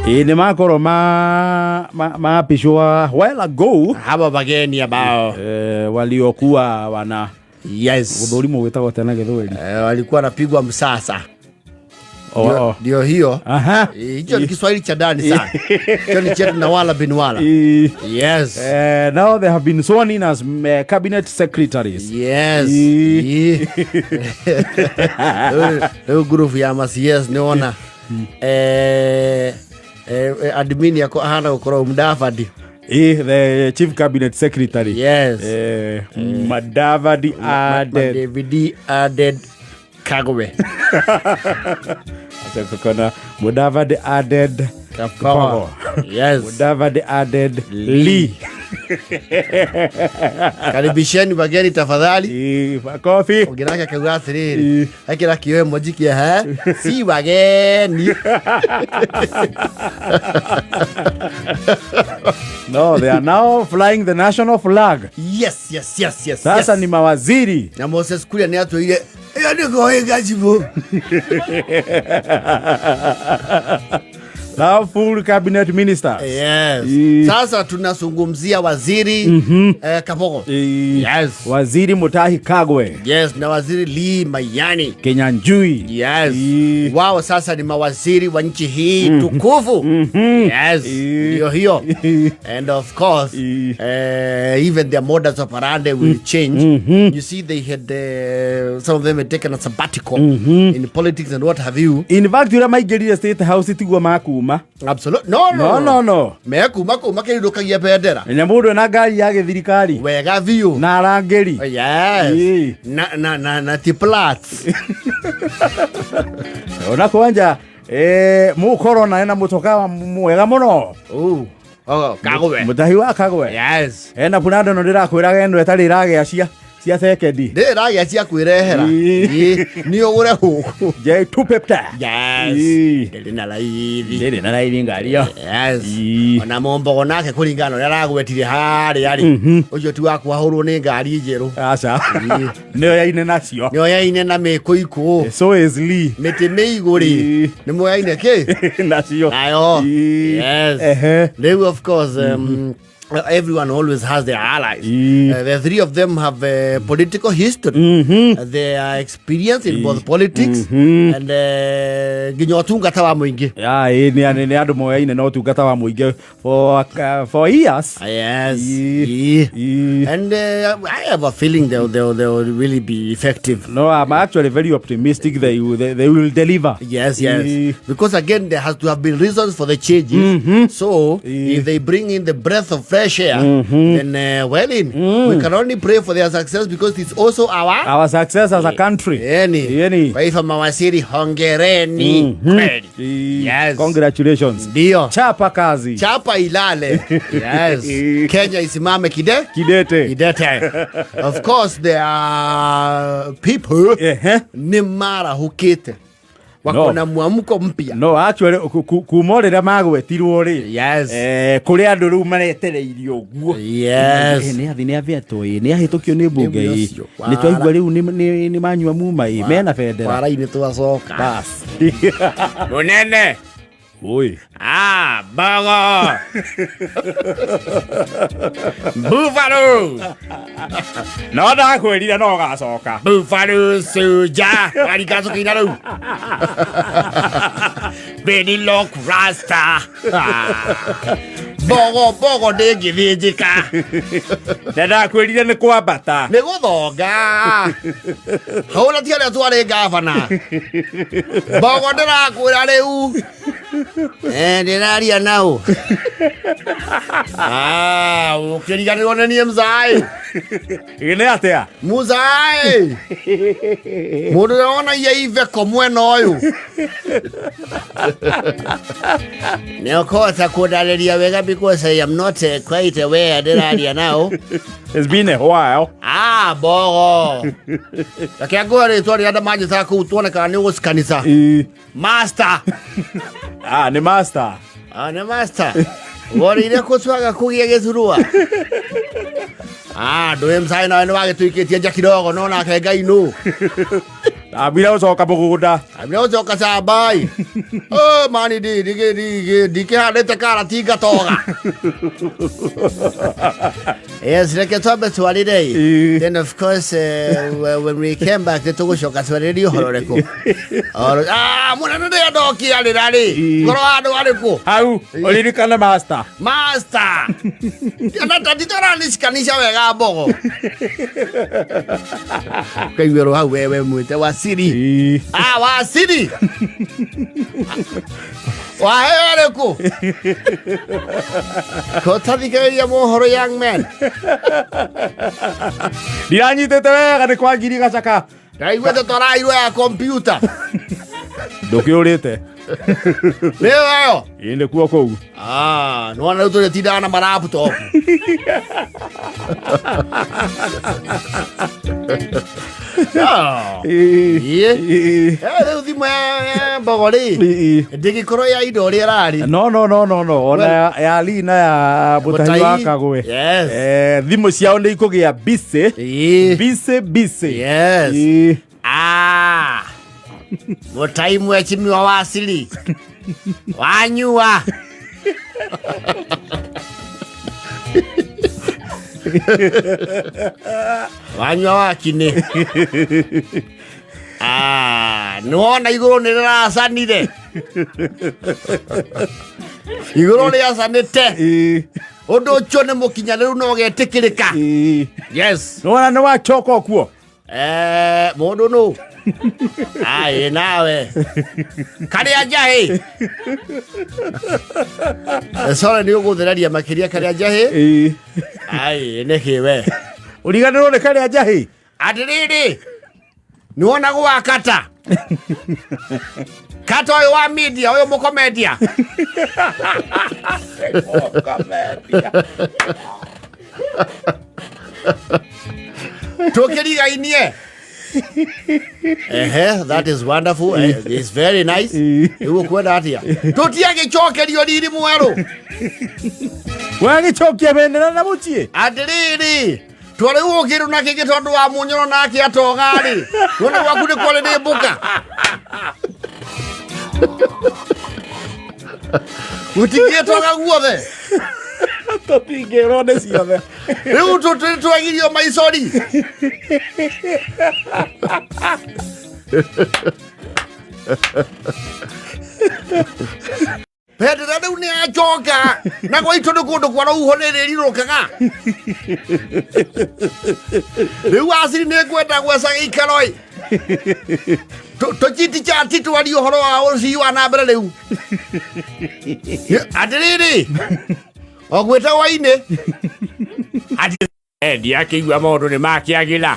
Ĩ nĩ makorwo maapishwa while ago. Hawa wageni ambao waliokuwa wana yes gũthũrimwo gwĩtagwo tena gĩthweri. Walikuwa wanapigwa msasa. Oh, Ndio- oh. Ndio hiyo. Aha. Hicho ni Kiswahili cha ndani sana. Hicho ni chetu na wala bin wala. Yes. Now they have been sworn in as cabinet secretaries. Yes. Rĩu group ya ma CS nĩwona admin yako ahana gũkorwo Mudavadi. The chief cabinet secretary. Yes. Mudavadi added. David added Kagwe. Acha kukona Mudavadi added Kapogo. Yes. Mudavadi added Lee. Karibisheni wageni tafadhali. Makofi. Ũngĩ akauga atĩrĩrĩ, ekĩra kĩo emoji kĩa he si wageni. No, they are now flying the national flag. Yes. Sasa yes. ni mawaziri. Na Moses Kuria nĩ atwĩrire ĩyo nĩ kũĩ gacibũ. Now full cabinet ministers. Yes. Sasa tunazungumzia waziri Kabogo. Yes. Waziri Mutahi Kagwe. Yes, na waziri Lee Mayani. Kinyanjui. Yes. Wao sasa ni mawaziri wa nchi hii tukufu. Yes. Ndio hiyo. And of course, even their modus operandi will change. You see, they had some of them had taken a sabbatical in politics and what have you. In fact, ũrĩa maingĩrire State House tiguo makuma. Absolutely. No, no, No, no, no. Mekuma kũu makĩrindũkagia bendera. Na mũndũ ena ngari ya gĩthirikari Wega biũ. na arangĩri. Yes. Na ti plats. Ona kwanja mũkorwo ena mũtoka mwega mũno. Oh. Oh, Kagwe. Mũtahi wa Kagwe. Yes. Ena Prado no ndĩrakwĩraga ĩno ĩtarĩ ĩragĩa cia sekendi. Ndĩ ĩragĩa cia kwĩrehera. Nĩ ũgũre gũkũ. J250. Yes. Ndĩrĩ na raithi. Ndĩrĩ na raithi ngari ĩyo. Yes. Ona Mombogo nake kũringana na ũrĩa aragwetire harĩa rĩ, ũcio ti wa kwahũrwo nĩ ngari njerũ. Aca. Nĩyo yaine nacio. Nĩ oyaine na mĩkũikũ. So is Lee. Mĩtĩ mĩigũ rĩ, nĩ moyaine kĩ? Nacio. Nayo. Yes. Ehe. Rĩu of course everyone always has their allies. The three of them have political history. They are experienced in both politics and nginya ũtungata wa mũingĩ. Ya, ĩ, nĩ andũ moyaine na ũtungata wa mũingĩ for years. Yes. And I have a feeling they'll really be effective. No, I'm actually very optimistic they will deliver. Yes. Because again, there has to have been reasons for the changes. So if they bring in the breath of fresh air, then well in. We can only pray for their success because it's also our success as a country. Yani. Yani. Kwa hivyo mawaziri hongereni. Kweli. Yes. Congratulations. Ndio. Chapa kazi. Chapa ilale. Yes. Kenya isimame kide. Kidete. Kidete. Of course there are people ni marahukite. Wako No. na mwamko mpya. No, actually kuma rĩrĩa magwetirwo rĩ. Yes. Kũrĩ andũ rĩu maretereirio ũguo. Yes. Nĩ athi nĩ avetwo ĩ, nĩ ahĩtũkio nĩ mbunge Rĩu ĩ. ũcio, Nĩ twaigua rĩu nĩ manyua muma ĩ, mena bendera. Wara-inĩ twacoka. Bas. Munene. Oi. Ah, Bogo. Buffalo. No ndakwĩrire no ũgacoka. Buffalo Soldier. Warikacoka rĩu. Benny Lock Rasta. Bogo bogo ndĩngĩthĩnjĩka. Na ndakwĩrire nĩ kwambata. Nĩ gũthonga. Hau ti arĩa twarĩ gavana. Bogo ndĩrakwĩra rĩu. Ndĩraria nao. Ah, ũkĩriganĩrwo nĩ niĩ mzaĩ. Ĩ nĩ atĩa? Muzaĩ. Mũndũ ũrĩa wonagia iveko mwena ũyũ. Nĩ ũkũhota kũndarĩria wega because I am not quite aware ndĩraria nao. It's been a while. Ah, Bogo. Reke ngũhe rĩtwa rĩrĩa andũ manjĩtaga kũu tuone kana nĩ ũgũcikanitha. Master. Ah, nĩ master. Ah, nĩ master. Worĩire kũcwaga kũgĩa gĩthurua. Ah, ndũĩ mcaĩ nawe nĩ wagĩtuĩkĩtie nja kidogo no nake Ngai nũ. Ambire gũcoka mũgũnda. Ambire gũcoka cambai. Oh, mani ndikĩhandĩte karati ngatoga. Yes, reke twambe twarĩre. Ĩĩ. Then of course when we came back nĩtũgũcoka twarĩrie ũhoro ũrĩkũ. Ah, mũnene rĩrĩa ndokiarĩra rĩ, Ĩĩ. ngoro handũ harĩkũ? Hau ũririkane master. Master. Na tatitoranicanisha wega mbogo. Kaiguĩrwo hau wewe mwĩte wasiri. Ĩĩ. Ah, wasiri. Waheo rĩkũ? Kotathikĩrĩria mohoro young man. Ndiranyitĩte wega nĩ kwa ngiri gacaka. Ndaiguĩte tũrairwo ya kompiuta. Ndũkĩũrĩte. Nĩyo ĩyo. Ĩĩ nĩkuo kũu. Ah, nĩwona rĩu tũrĩtindaga na maraptop. Ah. Ĩĩ. Ĩĩ. Ĩĩ. Rĩu thimũ ya mbogo rĩ Ĩĩ. ndĩgĩkorwo ya indo ũrĩa ĩrarĩ. No no no no no ona ya Lina ya Mũtahi wa Mũtahi. Kagwe. Yes. Thimũ ciao nĩ ikũgĩa busy. Ĩĩ. Busy busy. Yes. Ĩĩ. Ah. Mũtai mwechimiwa wasili wanyua wanyua wakinĩ. Ah, nĩwona igũrũ nĩ rĩracanire, igũrũ rĩacanĩte. Ĩĩ. Ũndũ ũcio nĩ mũkinyanĩru no getĩkĩrĩka. Ĩĩ. Yes. Nĩwona nĩ wacoka ũkuo. Mũndũ nũ aĩ nawe karĩa njahĩ. Sorry, nĩ ũgũthereria makĩria karĩa njahĩ. Ĩĩ. Aĩ nĩkĩ we? Ũriganĩrwo nĩ karĩa njahĩ. Atĩrĩrĩ, nĩwona gwa kata kata ũyũ wa media ũyũ mũkomedia tũkĩrigainie. Ehe, that is wonderful. It's very nice. Ĩĩ. Rĩu ũkwenda atĩa? Tũtiagĩcokerio riri mwerũ. Wagĩcokia bendera na mũciĩ. Atĩrĩrĩ, twarĩu ũkĩrũ na kĩngĩ tondũ wa mũnyoro nake atoga-rĩ, tuona gwaku nĩ kwarĩ nĩ mbũka. Gũtingĩtoga guothe. Tũtingĩrwo nĩ ciothe. Rĩu twagirio maicori. Bendera rĩu nĩ yacoka na gwaitũ nĩ kũndũ kwa rũhuho nĩ rĩrirũkaga. Rĩu aciri nĩ ngwenda gweca gĩikaro ĩ. Tũchiti chati twarie ũhoro wa ũcii wa na mbere rĩu. Atĩrĩrĩ, o gwĩta hwainĩ ndiakĩigua maũndũ nĩ makĩagĩra.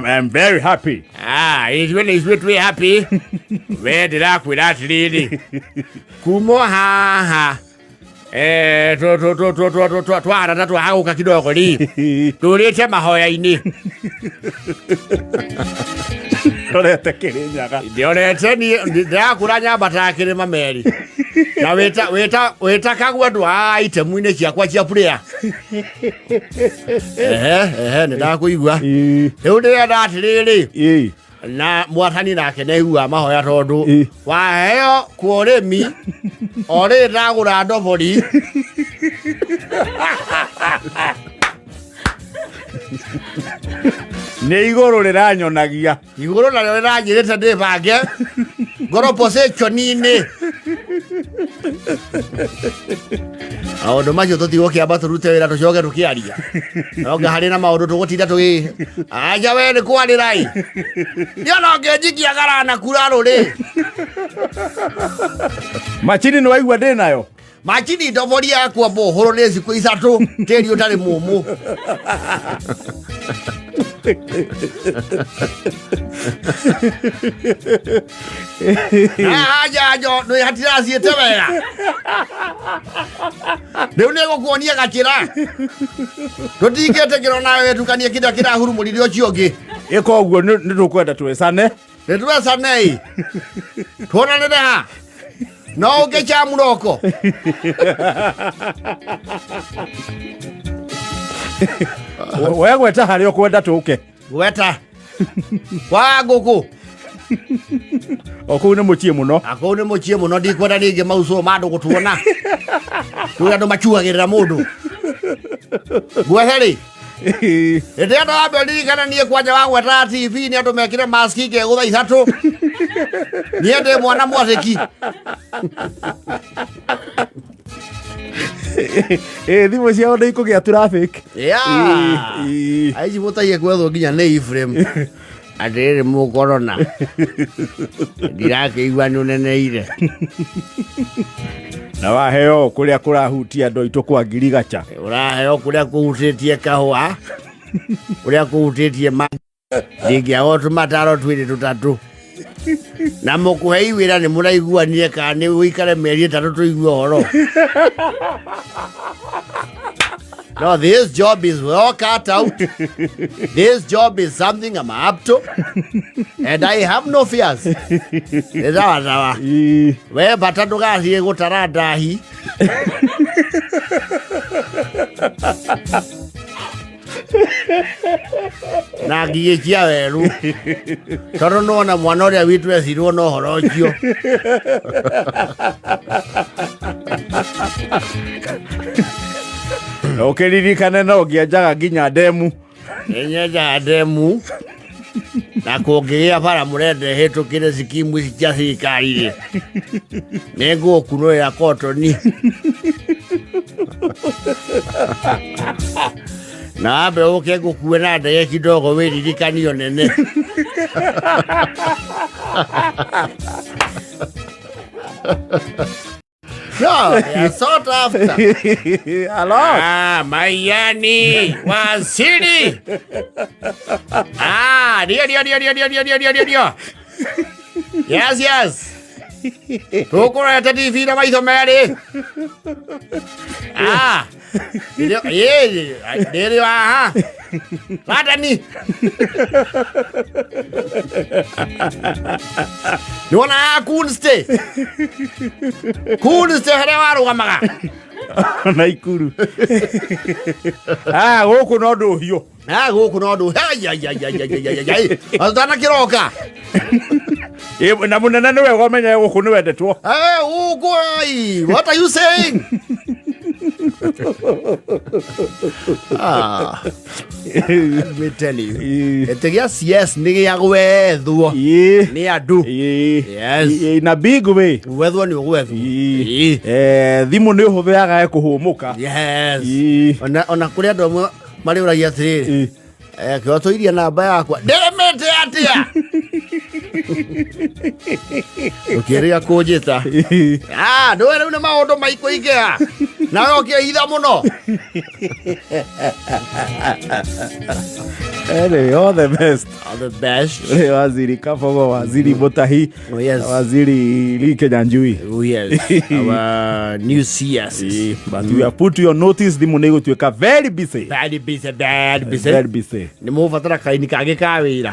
I'm very happy. Ah, ithuĩ nĩ ithuĩ twĩ happy. We ndĩrakwĩra atĩrĩrĩ, kuma o haha twahana ta twahagũka kidogo rĩ, tũrĩte mahoya-inĩ. Rorete Kĩrĩnyaga. Ndĩorete niĩ ndĩrakũra nyambataga kĩrĩma meri na wĩta kagua andũ a itemu-inĩ ciakwa cia prayer. Ehe ehe, nĩ ndakũigua. Ĩĩ. Rĩu ndĩrenda atĩrĩrĩ, Ĩĩ. na mwathani nake nĩaiguaga mahoya tondũ Ĩĩ. waheo kwa ũrĩmi o rĩrĩ ndagũra ndobori. Nĩ igũrũ rĩranyonagia. Igũrũ narĩo rĩranjĩrĩte ndĩbange ngorwo position-inĩ. Maũndũ macio tũtigũkĩamba tũrute wĩra tũcoke tũkĩaria nonga harĩ na maũndũ tũgũtinda tũgĩ anja we nĩ kwarĩra-ĩ niĩ ona ngĩnjikia garana kura rũrĩ. Macini nĩ waigua ndĩ nayo. Macini ndobori yakwa mũhũrũ nĩ cikũ 3 tĩri ũtarĩ mũmũ. Na njanjo nĩ hatiraciĩte wega rĩu nĩ gũkuonia gakĩra tũtingĩtĩkĩrwo nawe wĩtukanie kĩrĩa kĩrahurumũrire ũcio ũngĩ. Ĩka ũguo nĩ tũkwenda twĩcane. Nĩ twecanei tuonanĩre ha no ũngĩ muroko. We gweta harĩa ũkwenda tũke. Gweta. Kwa ngũkũ. O kũu nĩ mũciĩ mũno. Akũu nĩ mũciĩ mũno, ndikwenda ningĩ maucũ ma andũ gũtuona. Kũrĩ andũ macuagĩrĩra mũndũ. Ngwehe rĩ, hĩndĩ ĩrĩa ndawambia ririkana niĩ kwanja wa gwetaga TV nĩ andũ mekire maski ngegũtha ithatũ. Niĩ ndĩ mwana mwathĩki. Ĩ thimũ ciao nĩ ikũgĩa traffic. Yeah. Ĩ, ĩ. Aici mũtaiye gwethwo nginya nĩ Ephraim. Atĩrĩrĩ mũkorona. Ndirakĩigua nĩ ũneneire. Na waheo kũrĩa kũrahutia andũ aitũ kwa ngirigaca. Ũraheo kũrĩa kũhutĩtie kahũa, kũrĩa kũhutĩtie ma ndingĩaga tũmataro twĩrĩ tũtatũ. Na mũkũhei wĩra nĩ mũraiguanire kana nĩ ũikare mĩeri ĩtatũ tũigue ũhoro. No, this job is well cut out. This job is something I'm up to. And I have no fears. Nĩ sawa sawa. Ĩ. We bata ndũgathiĩ gũtara ndahi. Na ngigĩ cia werũ. Tondũ nĩwona mwana ũrĩa witũ ecirwo na ũhoro ũcio. Na ũkĩririkane no ũngĩenjaga nginya ndemu. Nĩnyenjaga ndemu na kũngĩgĩa bara mũrenda ĩhĩtũkĩre cikimu ici cia thirikari rĩ, nĩngũgũkunũrĩra kotoni na wambe ũke ngũkue na ndege kidogo wĩririkanio nene. No, they are sought after. A lot. Ah, Mayani Waziri. Ah, ndio ndio ndio ndio ndio ndio ndio ndio ndio. Yes, yes. Tukurete TV na maitho merĩ. Ah. Ndio, yeye, ndio aha. Ratani. Nĩwona kunste. Kunste harĩa warũgamaga. Na ikuru. Ah, gũkũ no ndũhiũ. Ah, gũkũ no ndũ. Ũtanakĩroka. Ĩ, na mũnene nĩ wega ũmenye gũkũ nĩ wendetwo. Hey, gũkũ ai. What are you saying? Ah. Let me tell you. Gĩtĩ gĩa CS nĩ gĩa gwethwo Ĩ. nĩ andũ. Ĩ. Yes. Ĩ, in a big way. Gwethwo nĩ ũgwethwo. Ĩ. Ĩ. Eh, thimũ nĩ ũhũthĩraga kũhũmũka. Yes. Ĩ. Ona kũrĩ andũ amwe marĩũragia atĩrĩrĩ, Ĩ. Kĩo tũirie namba yakwa ndĩrĩmĩte atĩa ũkĩrĩa kũnjĩta. Ah, ndũĩ rĩu nĩ maũndũ maikũingĩha nawe ũkĩhitha mũno. Anyway, all the best. All the best. Ule Waziri Kabogo, Waziri Mutahi, Oh, yes. Waziri Lee Kinyanjui. Oh, yes. Our new CS. Ĩ, but we have put your notice, thimũ nĩ igũtuĩka very busy. Very busy, very busy. Very busy. Nĩ mũbatara kaini kangĩ ka wĩra.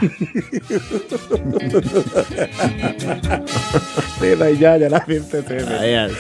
Nĩ thaa 8:57. Ah, yes.